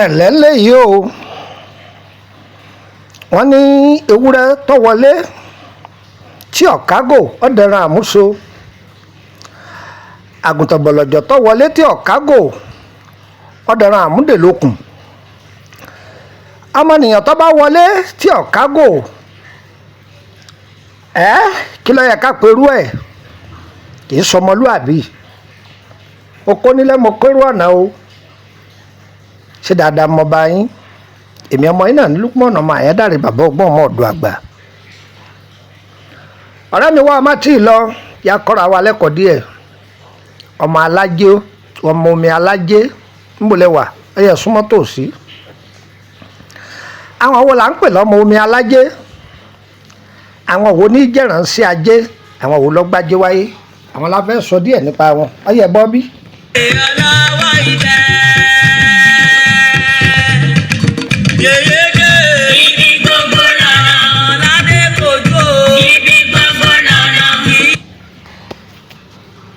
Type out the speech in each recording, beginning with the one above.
Ẹ̀lẹ́ léyìí o. Wọ́n ní ewúrẹ́ tó wọlé tí ọ̀kágò ọ̀dẹ̀ràn àmúso, àgùntàn bọ̀lọ̀jọ̀ tó wọlé tí ọ̀kágò ọ̀dẹ̀ràn àmúdèlókùn. Ọmọnìyàn tó bá wọlé tí ọ̀kágò ẹ́, kí ló yẹ ká perú ẹ̀? Kì í sọmọlúàbí. Mo kó nílẹ̀, mo kérò ọ̀nà o. Ṣé dáadáa mo bá yín? Èmi ọmọ yín náà ní Lukman ọmọ Àyándàrè, bàbá ọgbọ́n, ọmọ ọ̀dọ̀ àgbà. Ọ̀rẹ́ mi, wá ọmọ tí ì lọ ya kọ́ra wa lẹ́kọ̀ọ́ díẹ̀. Ọmọ alájẹ, ọmọ omi alájẹ, ńbọ̀lẹ̀ wà ẹ yẹ súnmọ́ tòsí. Àwọn wo là ń pè lọ́mọ omi alájẹ? Àwọn wo ní jẹ̀ránṣẹ́ ajé? Àwọn wo ló gbájé wáyé? Àwọn la fẹ́ sọ díẹ̀ nípa wọn. Ọyẹ bọ́bí. Ọlọ́wọ́ ìtẹ́. Yèyédè. Ibi gbogbo lọ́nà. Ládé kojú o. Ibi gbogbo lọ́nà.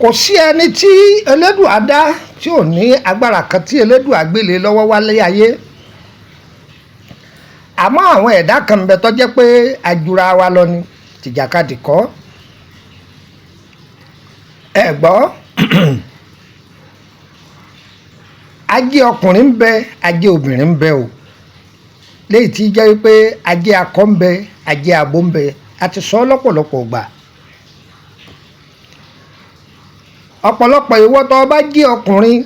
Kò sí ẹni tí Elédùà dá tí ò ní agbára kan tí Elédùà gbélé lọ́wọ́ wálé ayé. Àmọ́ àwọn ẹ̀dá kan ń bẹ tó jẹ́ pé ajura wa lọ ni, tìjàkadì kọ́. Ẹ gbọ́, ajé ọkùnrin ń bẹ, ajé obìnrin ń bẹ o. Léyìí tí jẹ́ wípé ajé akọ ń bẹ, ajé abo ń bẹ. A ti sọ ọ́ lọ́pọ̀lọpọ̀ gbà. Ọ̀pọ̀lọpọ̀ ìwọ tó bá jí ọkùnrin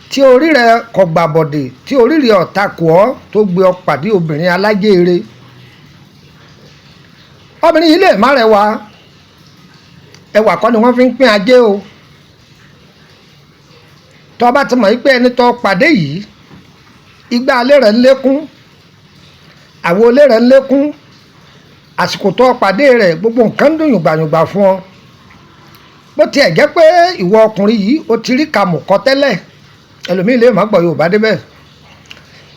tí orí rẹ kò gbàbọ̀dè, tí orí rẹ ọ̀tá kù ọ́, tó gbé ọ pàdé obìnrin alájèrè, obìnrin yìí lè má rẹwà. Ẹwà kọ́ ni wọ́n fi ń pín ajé o. Tó bá ti mọ̀ wípé ẹni tó pàdé yìí, igbá alẹ́ rẹ̀ ń lékún, àwo ilé rẹ̀ ń lékún, àsìkò tó pàdé rẹ̀ gbogbo nǹkan ń dùn yùngbàyùngbà fún ọ. Bó tiẹ̀ jẹ́ pé ìwọ ọkùnrin yìí o ti rí kàmù kọ tẹ́lẹ̀, ẹlòmíì lè má gbọ́ Yorùbá débẹ̀.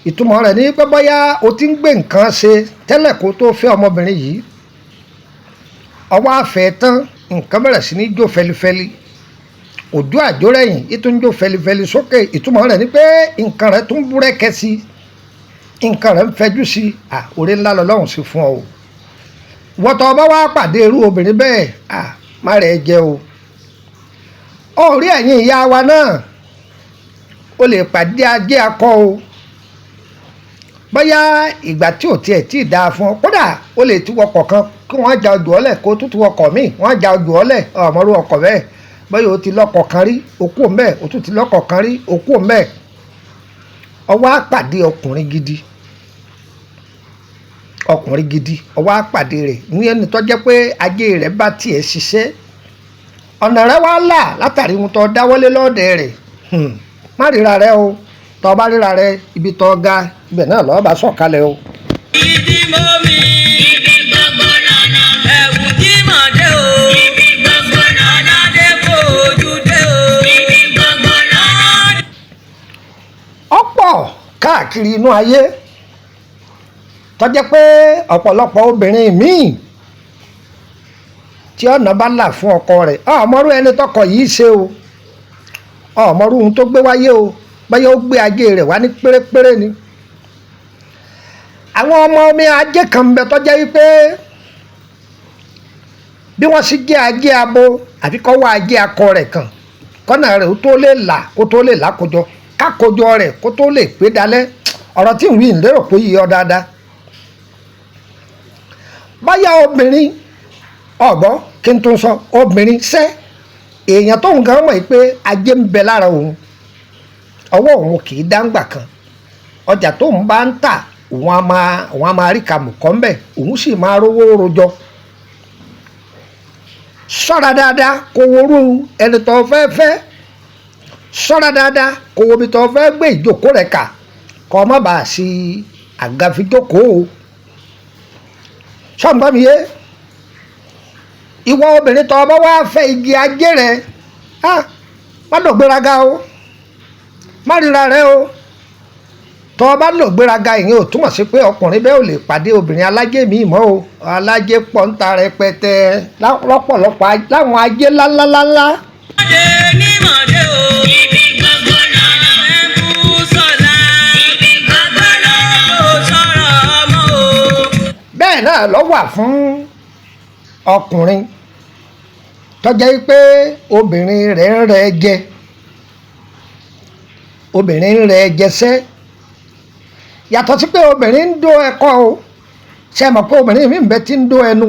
Ìtumọ̀ rẹ̀ ní pé bóyá o ti ń gbé nǹkan ṣe tẹ́lẹ̀ kó tó fẹ́ ọmọbìnrin yìí, ọwọ́ àfẹ́ tán, nǹkan bẹ̀rẹ̀ sí ní jó fẹlifẹli, òjò àjórẹ̀yìn ìtún ń jó fẹlifẹli sókè. Ìtumọ̀ rẹ̀ ní pé nǹkan rẹ̀ tún búrẹ́kẹ́ sí, nǹkan rẹ̀ ń fẹjú sí. À, oore ńlá lọ́lọ́run sí fún ọ o. Wọ́tọ̀ ọba wá pàdé irú obìnrin bẹ́ẹ̀, à má rẹ̀ jẹ́ o. Orí ẹ̀yin ìyá wa náà, o lè pàdé ajé akọ o. Bóyá ìgbà tí ò tiẹ̀ tí ì dáa fún ọ, kódà o lè ti wọkọ̀ kan kí wọ́n ja ojú ọ̀lẹ̀, kó tún ti wọkọ̀ míì wọ́n ja ojú ọ̀lẹ̀, ọmọrú ọkọ̀ bẹ́ẹ̀. Bóyá o ti lọ́kọ̀ kan rí, o kú òun bẹ́ẹ̀, o tún ti lọ́kọ̀ kan rí, o kú òun bẹ́ẹ̀. Ó wá pàdé ọkùnrin gidi, ọkùnrin gidi, ó wá pàdé rẹ̀ ní ẹni tó jẹ́ pé ajé rẹ̀ bá tiẹ̀ ṣiṣẹ́, ọ̀nà rẹ̀ wá là látàrí ohun tó dáwọ́lé lọ́ọ̀dẹ̀ rẹ̀. Má ríra rẹ o. Tó bá ríra rẹ, ibi tó ga ibẹ̀ náà lọ́ọ́ bá sọ̀kalẹ̀ o. Ibi mọ́mi. Ibi gbogbo lọ́nà. Ẹ̀wù tí mọ̀ dé o. Ibi gbogbo lọ́nà. Ládé kojú dé o. Ibi gbogbo lọ́nà. Ọ̀pọ̀ káàkiri inú ayé tó jẹ́ pé ọ̀pọ̀lọpọ̀ obìnrin míì tí ọ̀nà bá là fún ọkọ rẹ̀, ọmọrú ẹni tọkọ yìí ṣe o, ọmọrú ohun tó gbé wáyé o, báyọ̀ ó gbé ajé rẹ̀ wá ní pérépéré ni. Àwọn ọmọ omi ajé kan ń bẹ tó jẹ́ wípé bí wọ́n sì jẹ́ ajé abo, àfi kọ́ wá ajé akọ rẹ̀ kàn kọ́nà rẹ̀ ó tó lè là, kó tó lè lákòjọ kákòjọ rẹ̀ kó tó lè pé dalẹ̀. Ọ̀rọ̀ tí ń wí ń lérò pé yìí ọ dáadáa. Báyà obìnrin ọ̀gbọ́n kí n tún sọ, obìnrin sẹ́ èèyàn tó ń gan mọ̀ pé ajé ń bẹ lára òun, ọwọ́ òun kì í dáńgbà kan, ọjà tó ń bá ń tà òun á máa rí kàmù kọ́ ń bẹ̀, òun sì máa rówó rojọ́. Ṣọ́ra dáadáa kó worú ẹni tó fẹ́ fẹ́, ṣọ́ra dáadáa kó wo ibi tó fẹ́ gbé ìjókòó rẹ̀ kà, kó má bàa sí àgàfijókòó. Ṣọ́ngbọ́n mi yé? Ìwọ obìnrin tó bá wá fẹ́ igi ajé rẹ̀, má lò gbéraga o, má ríra rẹ o. Tó bá lò gbéraga, ìyẹn ò túmọ̀ sí pé ọkùnrin bẹ́ẹ̀ ò lè pàdé obìnrin alájẹ míì mọ́ o. Alájẹ pọ̀ ń ta rẹpẹtẹ lọ́pọ̀lọpọ̀ láwọn ajé ńláńláńlá. Mọ̀dé ní mọ̀dé o. Ibi gbogbo lọ́nà. Ẹ̀kú náà ló wà fún ọkùnrin tó jẹ́ pé obìnrin rẹ̀ ń rẹ jẹ, obìnrin ń rẹ jẹsẹ́. Yàtọ̀ sí pé obìnrin ń dó ẹ̀kọ́ o, ṣe mọ̀ pé obìnrin mi ń bẹ tí ń dó ẹnu,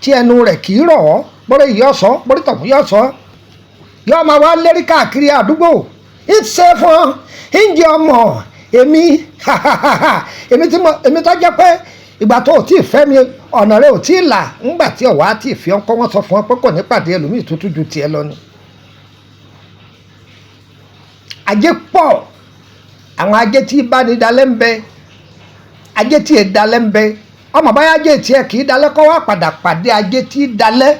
tí ẹnu rẹ̀ kì í rọ̀ ọ́, bórí yìí ọ̀sọ́, bórí tọ̀hún yọ̀ sọ́, yọ máa wá lérí káàkiri àdúgbò, ń ṣe fún ọ, ń jẹ ọmọ èmi. Èmi tí mo, èmi tó jẹ́ pé ìgbà tó ò tí ì fẹ́ mi, ọ̀nà rẹ ò tí ì là, ńgbà tí ọ̀wá tí ì fi ọ́n kọ́, wọ́n sọ fún ọ pé kò ní pàdé ẹlòmíì tuntun ju tiẹ̀ lọ ni. Ajé pọ̀, àwọn ajé tí bá ní dalẹ̀ ń bẹ, ajé tí è dalẹ̀ ń bẹ. Ọmọ báyà ajé tiẹ̀ kì í dalẹ̀, kọ́ wá padà pàdé ajé tí dalẹ̀.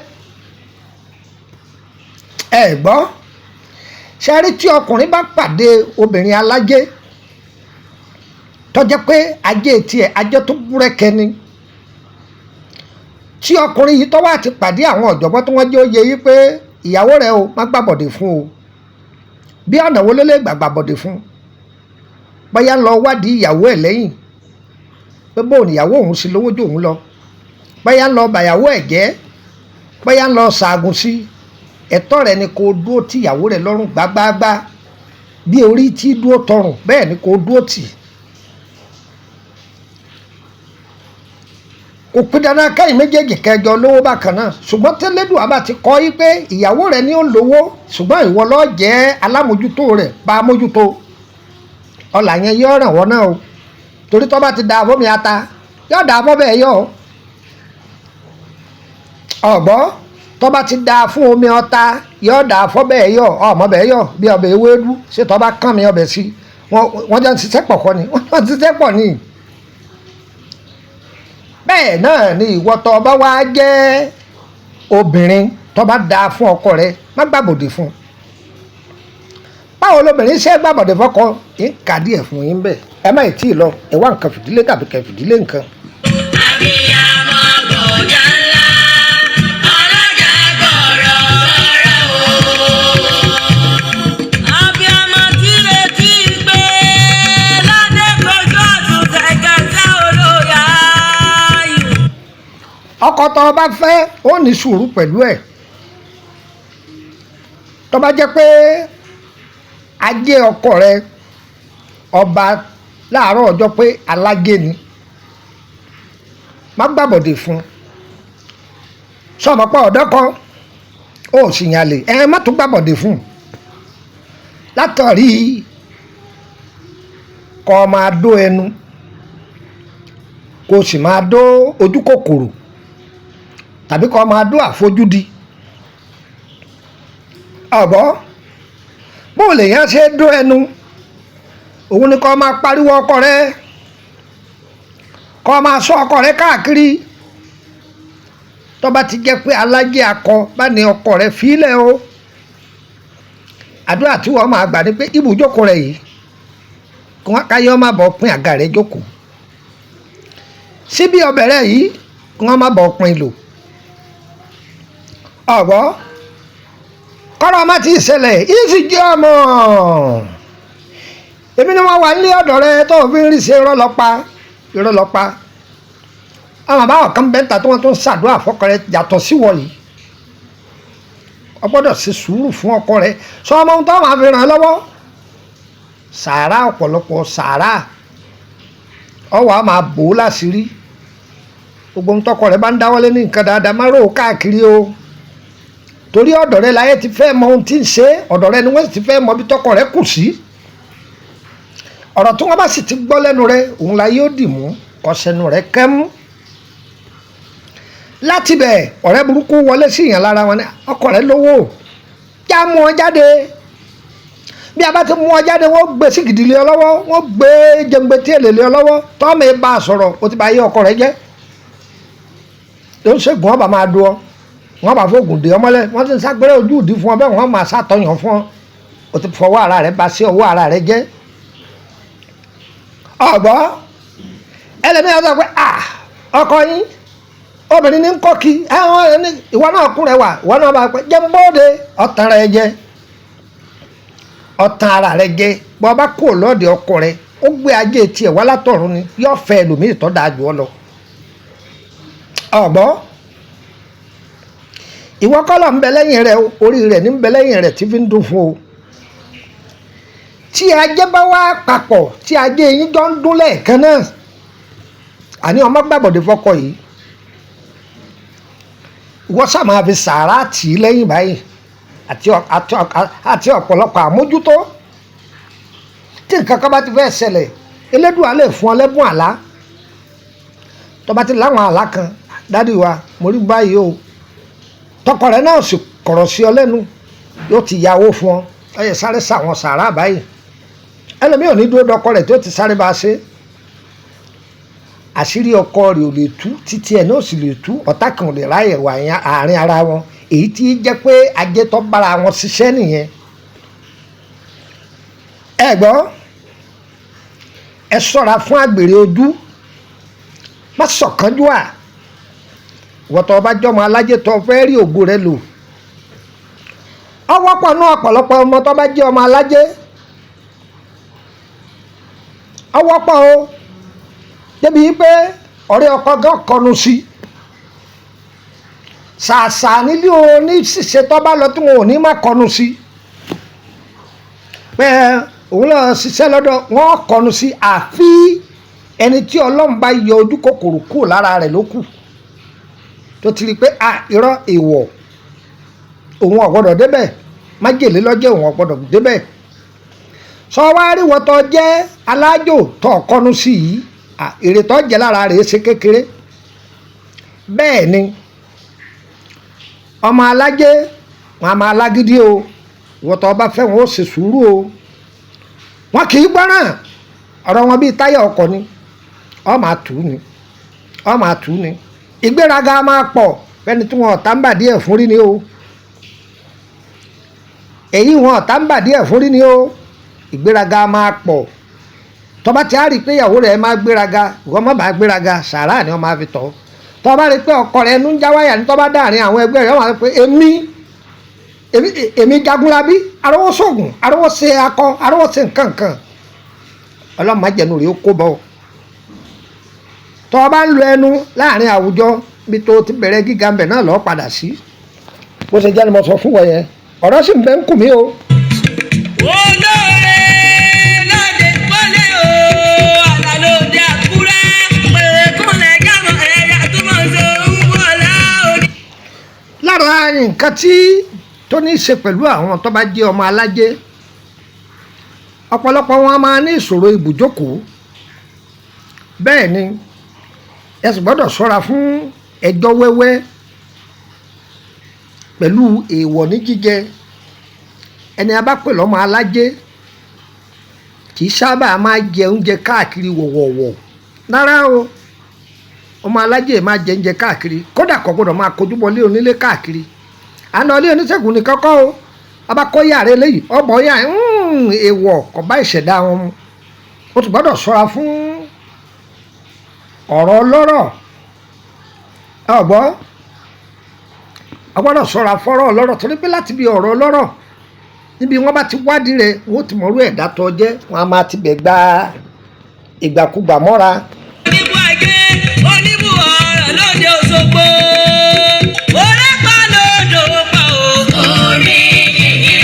Ẹ gbọ́, ṣe rí tí ọkùnrin bá pàdé obìnrin alájé tó jẹ́ pé ajé tiẹ̀ ajé tó búrẹ́kẹ́ ni, tí ọkùnrin yìí tó wá ti pàdé àwọn ọ̀jọ̀gbọ́n tí wọ́n jẹ́ ó yẹ yí pé ìyàwó rẹ̀ o má gbàbọ̀dè fún o, bí ọ̀nà wo ló lè gbà gbàbọ̀dè fún? Bóyá lọ wádìí ìyàwó ẹ̀ lẹ́yìn pé bóun ìyàwó òun sì lówó jù òun lọ, bóyá lọ bàyàwó ẹ̀ jẹ́, bóyá lọ ṣaagùn sí. Ẹ̀tọ́ rẹ̀ ni kó dúró tì ìyàwó rẹ̀ lọ́rùn gbágbáágbá, bí orí tí dúró tọrùn bẹ́ẹ̀ ni kó dúró tì. Kò pín dandan kẹ́yìn méjèèjì kẹjọ lówó bákan náà, ṣùgbọ́n tẹ́lẹ̀dùn àbá ti kọ́ yí pé ìyàwó rẹ̀ ni ó lówó, ṣùgbọ́n ìwọ ló jẹ́ alámòjútó rẹ̀, bá a mójútó. Ọlà yẹn yóò ràn wọ́n náà o, torí tó bá ti da àbọ̀ mi ata yóò da àbọ̀ bẹ́ẹ̀ yọ. Ọ̀gbọ́ tó bá ti da fún omi ọta yóò da àfọ́ bẹ́ẹ̀ yọ, ọmọ bẹ́ẹ̀ yọ bí ọbẹ̀ ewédú ṣé tó bá kàn mí ọbẹ̀ sí, wọ́n jọ ń ṣiṣẹ́ pọ̀ kọ́ ni, wọ́n jọ ń ṣiṣẹ́ pọ̀ ni. Bẹ́ẹ̀ náà ni ìwọ tó bá wá jẹ́ obìnrin tó bá da fún ọkọ rẹ, má gbàbọ̀dè fún. Báwo lobìnrin ṣe gbàbọ̀dè fọ́kọ? Ń kà díẹ̀ fún yín bẹ́ẹ̀. Ẹ má ì tí ì lọ, ẹ wá nǹkan fìdílé tàbí kẹ fìdílé nǹkan. Abiyamọ gbọ̀jà ńlá, ọlọ́jà gbọ̀rọ̀ sọ̀rọ̀ o. Abiyamọ tí retí gbé ládé kojú ọ̀tún kẹ̀kẹ́ olóyà ayò. Ọkọ tó o bá fẹ́ ó ní sùúrù pẹ̀lú ẹ̀. Tó bá jẹ́ pé ajé ọkọ rẹ ọba láàárọ̀ ọjọ́ pé alágé ni, má gbàbọ̀dè fún. Sọmọ pé ọ̀dọ́ kan ó sì yàn lè ẹ má tún gbàbọ̀dè fún. Látàrí kó máa dó ẹnu, kó sì máa dó ojú kòkòrò, tàbí kó máa dó àfojúdi. Ọ̀gbọ́ bó lè yàn ṣe dó ẹnu, òun ni kó máa pariwo ọkọ rẹ, kó máa sọ ọkọ rẹ káàkiri. Tó bá ti jẹ́ pé alájẹ akọ bá ní ọkọ rẹ fílẹ̀ o, àdúrà tí wọ́n máa gbà ni pé ibùjókòó rẹ yìí kí wọ́n káyọ́ má bọ̀ pín àga rẹ jókòó, síbí ọbẹ̀ rẹ yìí kí wọ́n má bọ̀ pín lò. Ọ̀gbọ́ kọ́rọ̀ má ti ṣẹlẹ̀ ìsì jẹ́ ọmọ èmi ni wọ́n wà nílé ọ̀dọ̀ rẹ tó fi ń rí ṣe irọ́ lọ pa, irọ́ lọ pa. Àwọn bàbá kan bẹ́ẹ̀ ta tí wọ́n tún ṣàdúrà fọ́kọ rẹ yàtọ̀ sí wọ̀ yìí. O gbọ́dọ̀ ṣe sùúrù fún ọkọ rẹ, sọ ọmọ ohun tó máa fi ràn án lọ́wọ́. Sàárà ọ̀pọ̀lọpọ̀ sàárà ọwọ́ a máa bò ó láṣìírí. Gbogbo ohun tọkọ rẹ bá ń dáwọ́lé ní nǹkan dáadáa má rò ó káàkiri o, torí ọ̀dọ̀ rẹ láyé ti fẹ́ mọ ohun tí ń ṣe, ọ̀dọ̀ rẹ ni wọ́n sì ti fẹ́ mọ bí tọkọ rẹ kù sí. Ọ̀rọ̀ tí wọ́n bá sì ti gbọ́ lẹ́nu rẹ òun la yóò dì mú, kọsẹ̀nu rẹ kẹ́mú. Láti bẹ̀ ọ̀rẹ́ burúkú wọlé sí ìyàn lára wọn ni ọkọ rẹ lówó, já mú ọ jáde. Bí a bá ti mú ọ jáde wọ́n gbé sìgìdì lé ọ lọ́wọ́, wọ́n gbé jẹ̀ǹgbẹ̀ tí èlé lé ọ lọ́wọ́, tọ́mọ ẹ bá a sọ̀rọ̀ o ti bá yé ọkọ rẹ jẹ́. Ló ń ṣègùn ọba máa dùn ọ, wọ́n bá fóògùn dè ọ mọ́lẹ̀, wọ́n ti ń ságbéré ojú ìdí fún ọ bẹ́ẹ̀ wọ́n máa ṣàtọyàn fún ọ, o ti fọwọ́ ara rẹ bá sí ọwọ́ ara rẹ jẹ́. Ọ̀gbọ́ ẹlẹ́mìíràn sọ pé à ọkọ yín obìnrin ní kọ́ kí ìwọ náà kú rẹ wà, ìwọ náà bá pẹ́ jẹ́ ń bóde, ọ̀tàn rẹ jẹ́, ọ̀tàn ara rẹ jẹ́. Bọ́ bá kú lọ́ọ̀dẹ̀ ọkọ rẹ ó gbé ajé tiẹ̀ wá látọ̀run ni, yóò fẹ́ ẹlòmíì tó dáa jù ọ lọ. Ọ̀gbọ́n, ìwọ kọ́ ló ń bẹ lẹ́yìn rẹ̀, orí rẹ̀ ní ń bẹ lẹ́yìn rẹ̀ tí fi ń dún fún o. Tí ajé bá wá papọ̀, tí ajé yín jọ ń dún lẹ́ẹ̀kan náà, àní ọmọ gbàbọ̀dé fọkọ yìí, ìwọ sá máa fi sàárà tì í lẹ́yìn báyìí àti ọ̀pọ̀lọpọ̀ àmójútó. Tí nǹkan kan bá ti fẹ́ ṣẹlẹ̀, Elédùà lè fún ọ lẹ́bùn àlá. Tó bá ti láwọn àlá kan, dádì wa, mo rí báyìí o, tọkọ rẹ náà sì kọ̀rọ̀ sí ọ lẹ́nu, yóò ti yàwó fún ọ. Ẹ yẹ sáré sàwọn sàárà báyìí. Ẹlòmíì ò ní dúró dọkọ rẹ̀ tó ti sáré bá a ṣe. Àṣírí ọkọ rẹ̀ ò lè tú, títí ẹ̀ náà sì lè tú, ọ̀tá kan ò lè ráyè wà àárín ara wọn. Èyí tí jẹ́ pé ajé tó bára wọn ṣiṣẹ́ nìyẹn. Ẹ gbọ́, ẹ ṣọ́ra fún àgbèrè ojú, má ṣọ̀kánjúà. Wọ́tọ̀ ọba jọmọ alájẹ tó fẹ́ rí ògo rẹ lò. Ọwọ́ pọ̀ náà ọ̀pọ̀lọpọ̀ ọmọ tó bá jẹ́ ọmọ alájẹ. Ọwọ́ pọ̀ o, débi pé ọ̀rẹ́ ọkọ gan kọnu sí. Ṣàṣà nílé oníṣìṣẹ́ tó bá lọ tí wọn ò ní má kọnu sí. Pé òun lọ ṣiṣẹ́ lọ́dọ̀ wọn kọnu sí, àfi ẹni tí Ọlọ́run bá yọ ojú kòkòrò kúrò lára rẹ̀ ló kù, tó ti rí i pé a irọ́ èèwọ̀, òun ò gbọ́dọ̀ débẹ̀, májèlé lọ́jọ́ òun ò gbọ́dọ̀ débẹ̀. Sọ wá rí wọ́tọ̀ jẹ́ alájò tó kọnu sí yìí, èrè tó jẹ́ lára rẹ̀ ṣe kékeré. Bẹ́ẹ̀ ni ọmọ alájẹ wọn a máa lágídí o. Wọ́tọ̀ ọba fẹ́ wọn ó ṣe sùúrù o. Wọn kì í gbọ́ràn, ọ̀rọ̀ wọn bíi táyà ọkọ̀ ni, ọ máa tù ú ni, ọ máa tù ú ni. Ìgbéraga máa pọ̀ fẹ́ni tí wọn ọ̀tá ń bà díẹ̀ fún rí ni o. Èyí wọn ọ̀tá ń bà díẹ̀ fún rí ni o. Ìgbéraga máa pọ̀. Tó bá ti á rí i pé ìyàwó rẹ̀ máa gbéraga, ìwọ má bàa gbéraga, sàárà ni wọ́n máa fi tọ́. Tó bá rí i pé ọkọ rẹ̀ ń já wáyà ní tó bá dáàrin àwọn ẹgbẹ́ rẹ̀, wọ́n máa pé èmi èmi Jagunlabi, arówó sóògùn, arówó ṣe akọ, arówó ṣe nǹkan kan. Ọlọ́run má jẹnu rẹ̀ ó kó bọ́. Tó bá ń lo ẹnu láàrin àwùjọ bí tó ti bẹ̀rẹ̀ gíga ń bẹ̀ náà lọ́ọ́ padà sí. Bó ṣe jẹ́ ni mo sọ fún wọn yẹn, ọ̀rọ̀ sì ń bẹ ń kù mí o. Olóore lóde pọ́lé o, àlàlóde Àkúrẹ́, pèrèkúnlẹ̀ jámọ̀ ẹ̀yà túmọ̀ sí orúkọ ọ̀la òní. Lára nǹkan tí tó ní í ṣe pẹ̀lú àwọn tó bá jẹ́ ọmọ alájẹ, ọ̀pọ̀lọpọ̀ wọn máa ní ìṣòro ibùjókòó. Bẹ́ẹ̀ ni ẹ sì gbọ́dọ̀ ṣọ́ra fún ẹjọ́ wẹ́wẹ́ pẹ̀lú èèwọ̀ ní jíjẹ. Ẹni a bá pè lọ́mọ alájẹ kì í sábà máa jẹ oúnjẹ káàkiri wọ̀wọ̀wọ̀ rárá o. Ọmọ alájẹ máa jẹ oúnjẹ káàkiri, kódà kò gbọ́dọ̀ máa kojú bọlé onílé káàkiri. À ń lọ ilé oníṣègùn nìkan kọ́ o, ọba kọ́ yàrá eléyìí, ọbọ̀ yà èèwọ̀ kò bá ìṣẹ̀dá wọn mu. O tún gbọ́dọ̀ ṣọ́ra fún ọ̀rọ̀ ọlọ́rọ̀. Ọ̀gbọ́, ọ gbọ́dọ̀ ṣọ́ra fọ́rọ̀ ọlọ́rọ̀, torí pé láti bí ọ̀rọ̀ ọlọ́rọ̀ níbi wọ́n bá ti wádìí rẹ̀, wọ́n ti mọ̀rú ẹ̀dá tó jẹ́, wọ́n á máa ti bẹ̀ gba ìgbàkúgbà mọ́ra. Oníbu ajé, oníbu ọ̀rọ̀ lóde Òṣogbo, orépa lódò pa o. Orí yèyé,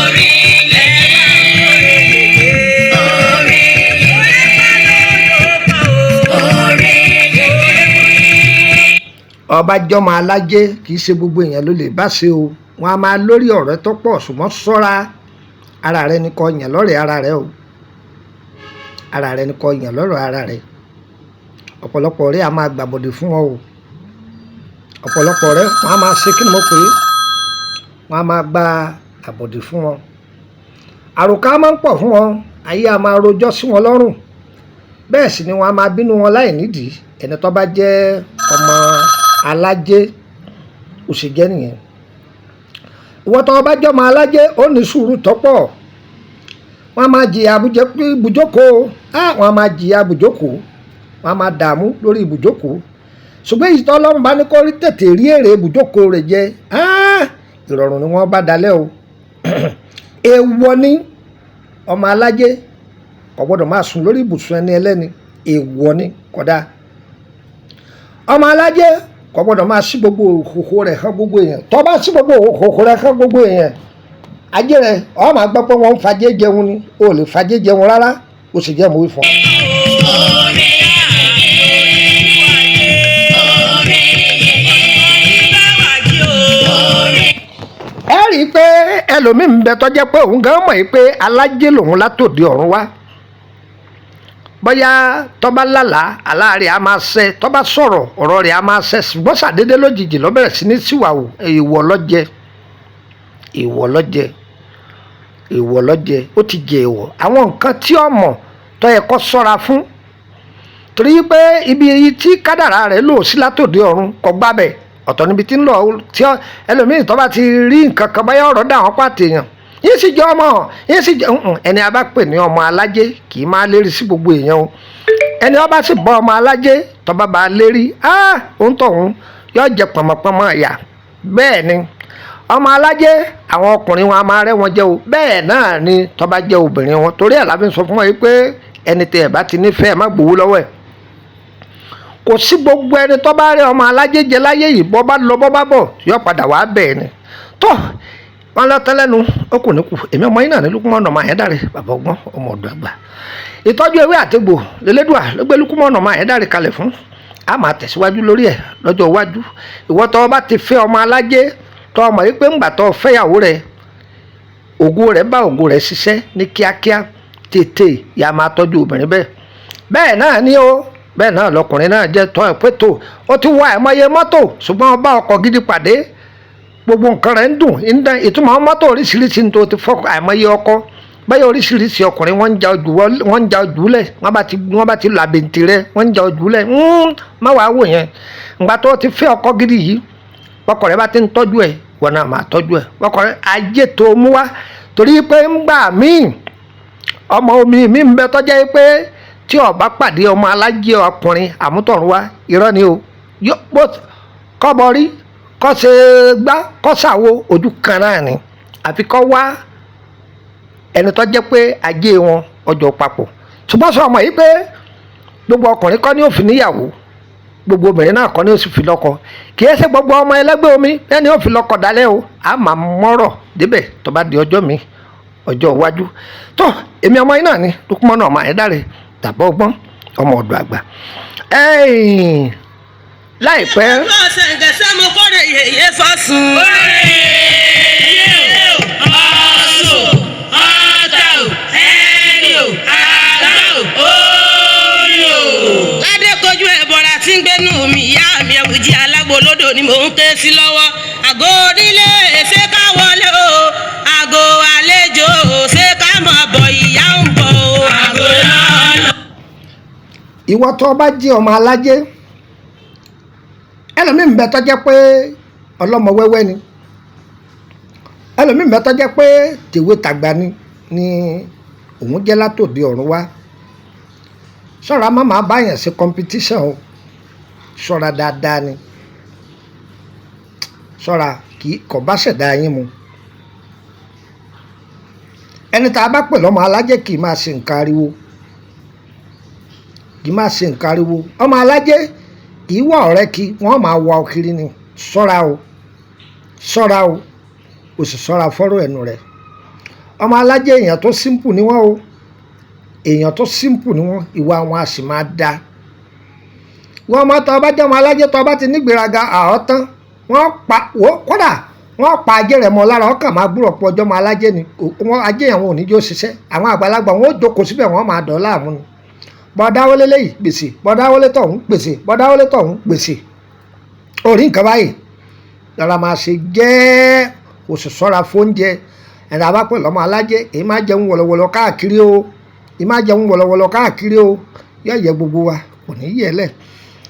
orí yèyé, orí yèyé, orí yèyé. Ọba jọmọ alájẹ kì í ṣe gbogbo èèyàn ló lè bá ṣe o. Wọn a máa lórí ọ̀rẹ́ tó pọ̀, ṣùgbọ́n ṣọ́ra, ara rẹ ni kó yàn lọ́rẹ̀ẹ́ ara rẹ o. Ara rẹ ni kó yàn lọ́rọ̀ ara rẹ. Ọ̀pọ̀lọpọ̀ ọ̀rẹ́ a máa gbàbọ̀dè fún ọ o. Ọ̀pọ̀lọpọ̀ ọ̀rẹ́ wọn a máa ṣe kí ni mo pè é, wọn a máa gba àbọ̀dè fún wọn. Àròkà máa ń pọ̀ fún wọn, ayé a máa rojọ́ sí wọn lọ́rùn. Bẹ́ẹ̀ sì ni wọn a máa bínú wọn láì nídìí. Ẹni tó bá jẹ́ ọmọ alájẹ ó sì jẹ́ nìyẹn. Ìwọ tó bá jẹ́ ọmọ alájẹ ó ní sùúrù tọ́pọ̀. Wọ́n á máa jìyà ibùjókòó, wọ́n á máa jìyà ibùjókòó, wọ́n á máa dààmú lórí ibùjókòó. Ṣùgbọ́n èyí tó Ọlọ́run bá ní kó rí tètè rí èrè ibùjókòó rẹ̀ jẹ, ìrọ̀rùn ni wọ́n bá dalẹ̀ o. Èèwọ̀ ni ọmọ alájẹ kò gbọ́dọ̀ máa sùn lórí ibùsùn ẹni ẹlẹ́ni. Èèwọ̀ ni, kódà. Ọmọ alájẹ kò gbọ́dọ̀ máa sí gbogbo òkòkò rẹ̀ hàn gbogbo èèyàn. Tó bá sí gbogbo òkòkò rẹ̀ hàn gbogbo èèyàn, ajé rẹ̀ ọ máa gbọ́ pé wọ́n ń fajé jẹun ni. O ò lè fajé jẹun rárá, o sì jẹ́ mọ̀ wí fún ọ. Oore yèyé. Oore yèyé. Oore. Ẹ rí i pé ẹlòmíín ń bẹ tó jẹ́ pé òun gan mọ̀ yìí pé alájẹ lòun látòdì ọ̀run wá. Bóyá tó bá lálàá, àlá rẹ̀ á máa ṣẹ. Tó bá sọ̀rọ̀, ọ̀rọ̀ rẹ̀ á máa ṣẹ. Ṣùgbọ́n ṣàdédé lójijì ló bẹ̀rẹ̀ sí ní síwàwù. Èèwọ̀ lọ́jẹ, èèwọ̀ lọ́jẹ, èèwọ̀ lọ́jẹ. Ó ti jẹ èèwọ̀ àwọn nǹkan tí ó mọ̀ tó yẹ kó ṣọ́ra fún, torí pé ibi tí kádàrá rẹ̀ lò sí látòdì ọ̀run kò gbábẹ̀. Ọ̀tọ̀ níbi tí ń lọ tí ẹlòmíì tó bá ti rí nǹkan kan, báyà ọ̀rọ̀ dà wọ́n pàtẹ èèyàn yín sì jẹ́ ọmọ yín sì jẹ́ ẹni a bá pè ní ọmọ alájẹ kì í máa lérí sí gbogbo èèyàn o. Ẹni ọba sì bọ́ ọmọ alájẹ tó bá bá a lérí, òun tọ̀hún yóò jẹ pọ̀mọ̀pọ̀mọ̀ ẹ̀yà. Bẹ́ẹ̀ ni ọmọ alájẹ, àwọn ọkùnrin wọn a máa rẹ́ wọn jẹ o. Bẹ́ẹ̀ náà ni tó bá jẹ́ obìnrin wọn. Torí ẹ̀ la fi ń sọ fún wọn yìí pé ẹni tẹ́ ẹ̀ bá ti nífẹ̀ẹ́, má gbowó lọ́wọ́ ẹ̀. Kò sí gbogbo ẹni tó bá rí ọmọ alájẹ jẹ láyé yìí, bọ́ bá lọ bọ́ bá bọ̀, yóò padà wá bẹ́ẹ̀ ni. Tó wọn lọ tẹ́lẹ̀nu ó kù ní kù. Èmi ọmọ yín náà ní Lukumanu ọmọ Àyẹ́dàrẹ́, bàbá ọgbọ́n, ọmọ ọ̀dọ̀ àgbà. Ìtọ́jú ewé àtegbò lélẹ́dùà ló gbé Lukumanu ọmọ Àyẹ́dàrẹ́ kalẹ̀ fún. A máa tẹ̀síwájú lórí ẹ̀ lọ́jọ́ iwájú. Ìwọ tó bá ti fẹ́ ọmọ alájẹ, tó ọmọ yìí pé ńgbà tó fẹ́yàwó rẹ̀, ògo rẹ̀ bá ògo rẹ̀ ṣiṣẹ́ ní kíákíá, tètè yà máa tọ́jú obìnrin bẹ́ẹ̀. Bẹ́ẹ̀ náà ni o, bẹ́ẹ̀ náà lọkùnrin náà jẹ́ tọ́ ẹ̀ pé tó ó ti wá ẹ̀mọye mọ́tò, ṣùgbọ́n ó bá ọkọ̀ gidi pàdé, gbogbo nǹkan rẹ̀ ń dùn ń dán. Ìtumọ̀ mọ́tò oríṣiríṣi ní tó ti fọ́ àìmọye ọkọ báyọ̀, oríṣiríṣi ọkùnrin wọ́n ń ja ojú, wọ́n ń ja ojú lẹ̀. Wọ́n bá ti làbẹ̀ǹtì rẹ̀, wọ́n ń ja ojú lẹ̀. Má wàá wò yẹn. Ìgbà tó ti fẹ́ ọkọ gidi yìí, ọkọ rẹ̀ bá ti ń tọ́jú ẹ̀, wọn náà máa tọ́jú ẹ̀. Ọkọ rẹ̀ ajé tó mú wá, torí pé ń gbà míì ọmọ omi mi ń bẹ tọ́jẹ́ pé tí ó bá pàdé ọmọ alájẹ ọkùnrin àmútọ̀run wá, irọ́ ni o. Yó bó kọ́bọ rí kọ́ ṣe gbá kọ́ ṣàwo, ojú kan náà ni. Àfi kọ́ wá ẹni tó jẹ́ pé ajé wọn ọjọ́ papọ̀. Ṣùgbọ́n sọ ọmọ yìí pé gbogbo ọkùnrin kọ́ ni ó fi níyàwó, gbogbo obìnrin náà kọ́ ni ó sì fi lọ́kọ. Kì í ṣe gbogbo ọmọ ẹlẹ́gbẹ́ omi ẹni ó fi lọ́kọ dálẹ́ o. A máa mọ́rọ̀ débẹ̀ tó bá di ọjọ́ mi, ọjọ́ iwájú. Tó èmi ọmọ yìí náà ni Lukumanu ọmọ Àyẹ́dàrẹ́, tàbọ̀ ọgbọ́n, ọmọ ọ̀dọ̀ àgbà. Ẹ̀ẹ́n, láìpẹ́. Ọ̀sẹ̀ǹgẹ̀sẹ̀ mo kórè yèyé fọ́sùn. Oore yèyé o. Ọ̀sùn ọ̀tà o. Ẹ̀rì o. Àgbà o. Orí o. Ládé kojú ẹ̀bọ̀ra tí ń gbénú mi, ìyá mi ẹ̀wù jí alágbo lódò ni mò ń ké sí lọ́wọ́. Àgọ́ onílé, ṣé ká wọlé o? Àgọ́ àlejò, ṣé ká mọ̀ bọ̀? Ìyá ń bọ̀ o. Àgọ́ lọ́nà. Ìwọ tó bá jẹ́ ọmọ alájẹ, ẹlòmíì ń bẹ tó jẹ́ pé ọlọ́mọ wẹ́wẹ́ ni, ẹlòmíì ń bẹ tó jẹ́ pé tèwe tàgbà ni òun jẹ́ látòdì ọ̀run wá. Ṣọ́ra, má máa báyàn ṣe competition o. Ṣọ́ra dáadáa ni, ṣọ́ra. Kì í kò bá ṣẹ̀dá yín mu. Ẹni tá a bá pè lọ́mọ alájẹ kì í máa ṣe nǹkan ariwo, kì í máa ṣe nǹkan ariwo. Ọmọ alájẹ kì í wá ọ̀rẹ́ kí wọ́n máa wá ọ kiri ni. Ṣọ́ra o, ṣọ́ra o, o sì ṣọ́ra fọ́rọ̀ ẹnu rẹ̀. Ọmọ alájẹ, èèyàn tó simple ni wọ́n o. Èèyàn tó simple ni wọ́n, ìwà wọn a sì máa da wọ́n. Ọmọ tó bá jẹ́ ọmọ alájẹ, tó bá ti nígbéraga àọ́ tán, wọ́n pa wọ́n. Kódà wọ́n pa ajé rẹ̀ mọ́ lára. Ọkàn máa gbúrọ̀ pọ̀ ọjọ́ ọmọ alájẹ ni wọ́n. Ajé yẹn wọn ò ní jó ṣiṣẹ́. Àwọn àgbàlagbà wọn ó jókòó síbẹ̀, wọ́n máa dọ̀ láàmú ni. Bọ́dáwọlé léyìí, gbèsè. Bọ́dáwọlé tọ̀hún, gbèsè. Bọ́dáwọlé tọ̀hún, gbèsè. Orí nǹkan báyìí lára máa ṣe jẹ́ oṣù. Ṣọ́ra fóúnjẹ. Ẹ̀rọ abápẹ̀ lọ́mọ alájẹ èyí máa jẹun wọ̀lọ̀wọ̀lọ̀ káàkiri o, èyí máa jẹun wọ̀lọ̀wọ̀lọ̀ káàkiri o. Yóò yẹ gbogbo wa, kò ní yẹ lẹ̀.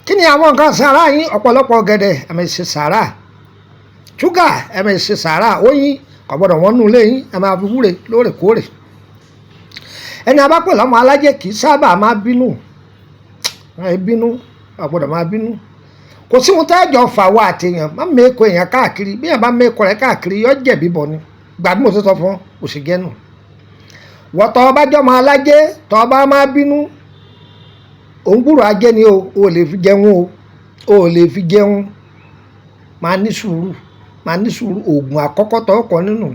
Kí ni àwọn nǹkan sàrà yín? Ọ̀pọ̀lọpọ̀ ọ̀gẹ̀dẹ̀, ẹ máa ṣe sàrà. Ṣúgà, ẹ máa ṣe sàrà. Oyin kò gbọ́dọ̀ wọ́n nù lẹ́yìn, ẹ máa fi wúre lóòrèkóòrè. Ẹni abápẹ̀ lọ́mọ alájẹ kì í sábà máa bínú. Ẹ bínú, kò gbọ́dọ̀ máa bínú. Kò sí ohun tẹ́jọ́ fà wá àtẹ̀yàn má mẹ́kọ èèyàn káàkiri. Bí èèyàn bá mẹ́kọ rẹ̀ káàkiri, yọ jẹ̀bi bọ̀ ni. Gbà bí mo ṣe sọ fún ọ, sì gẹ́nu. Wọ́n tọ́ ọba jọmọ alájẹ, tọ́ ọba máa bínú, òun gbúrò ajé ni o. Ò lè fi jẹun o. O ò lè fi jẹun. Máa ní sùúrù, máa ní sùúrù. Oògùn àkọ́kọ́ tó kọ́ nínú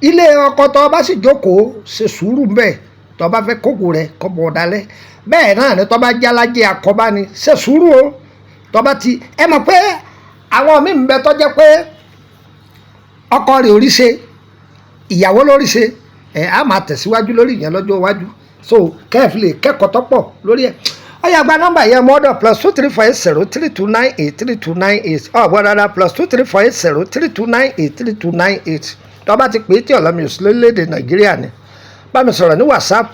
ilé ọkọ, tó bá sì jókòó, ṣe sùúrù ń bẹ̀. Tó bá fẹ́ kókò rẹ̀ kọ́ bọ̀ dalẹ̀, bẹ́ẹ̀ náà ni tó bá jálájẹ́ akọ́bá ni, ṣe sùúrù o. Tó bá ti ẹ mọ̀ pé àwọn míì ń bẹ tó jẹ́ pé ọkọ rẹ̀ orí ṣe, ìyàwó lórí ṣe ẹ, á máa tẹ̀síwájú lórí ìyẹn lọ́jọ́ iwájú. So kẹ́ẹ̀fì lè kẹ́kọ̀ọ́ tọ́pọ̀ lórí ẹ̀. Ó yá, gba nọ́mbà yẹn mọ́dọ̀: +234 803 298 3298. Ọ̀gbọ́n rárá, +234 803 298 3298. Tó bá ti pè é tí ọ̀làmì òsì lórílẹ̀‐èdè Nàìjíríà ni, bá mi sọ̀rọ̀ ní WhatsApp.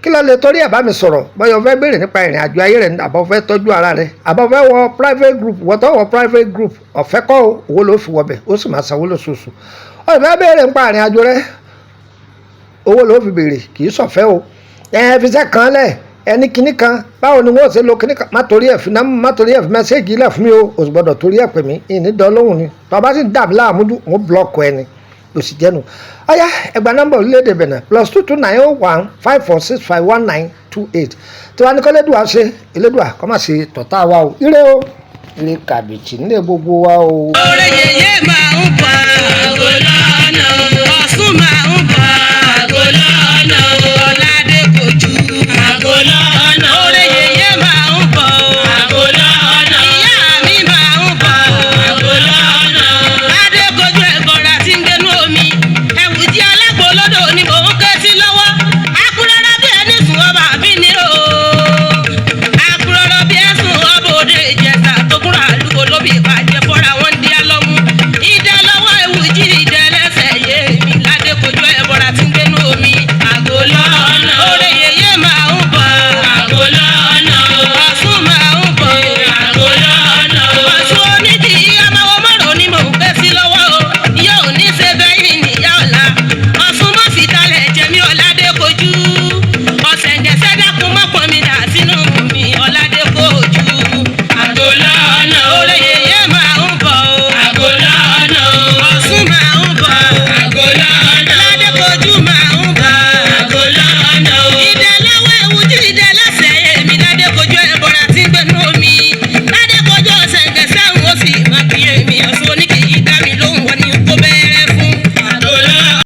Kí ló lè torí ẹ̀ bá mi sọ̀rọ̀? Bóyá o fẹ́ béèrè nípa ìrìn àjò ayé rẹ̀, àbọ̀ fẹ́ tọ́jú ara rẹ̀, àbọ̀ fẹ́ wọ private group. Wọ́n tó wọ private group, ọ̀fẹ́ kọ́ o, owó ló fi wọbẹ̀, ó sì máa sanwó lóṣooṣù. Ó fẹ́ béèrè nípa ìrìn àjò rẹ̀, owó ló fi béèrè, kì í sọ̀fẹ́ o. Ẹ fi iṣẹ́ kan lẹ̀, ẹni kinní kan, báwo ni wọ́n ṣe lo kinní kan? Má torí ẹ̀ fi náà, má torí ẹ̀ fi message lẹ̀ fún mi o. O sì gbọ́dọ̀ torí ẹ̀ pè mí, ìní dán lóhùn ni. Tó bá sì ń dà mí láàmú jù, wọ́n block ẹni ló sì jẹ́nu. Ọ̀yá, ẹgbàá nọ́mbà orílẹ̀-èdè Benin: +229 01 54 65 19 28. Tí wàá ní kọ́ lédùá ṣe, elédùá kọ́ má ṣe tọ̀tà wa o. Ire o, ire kàbìtì nílé gbogbo wa o. Oore yèyé máa ń pa.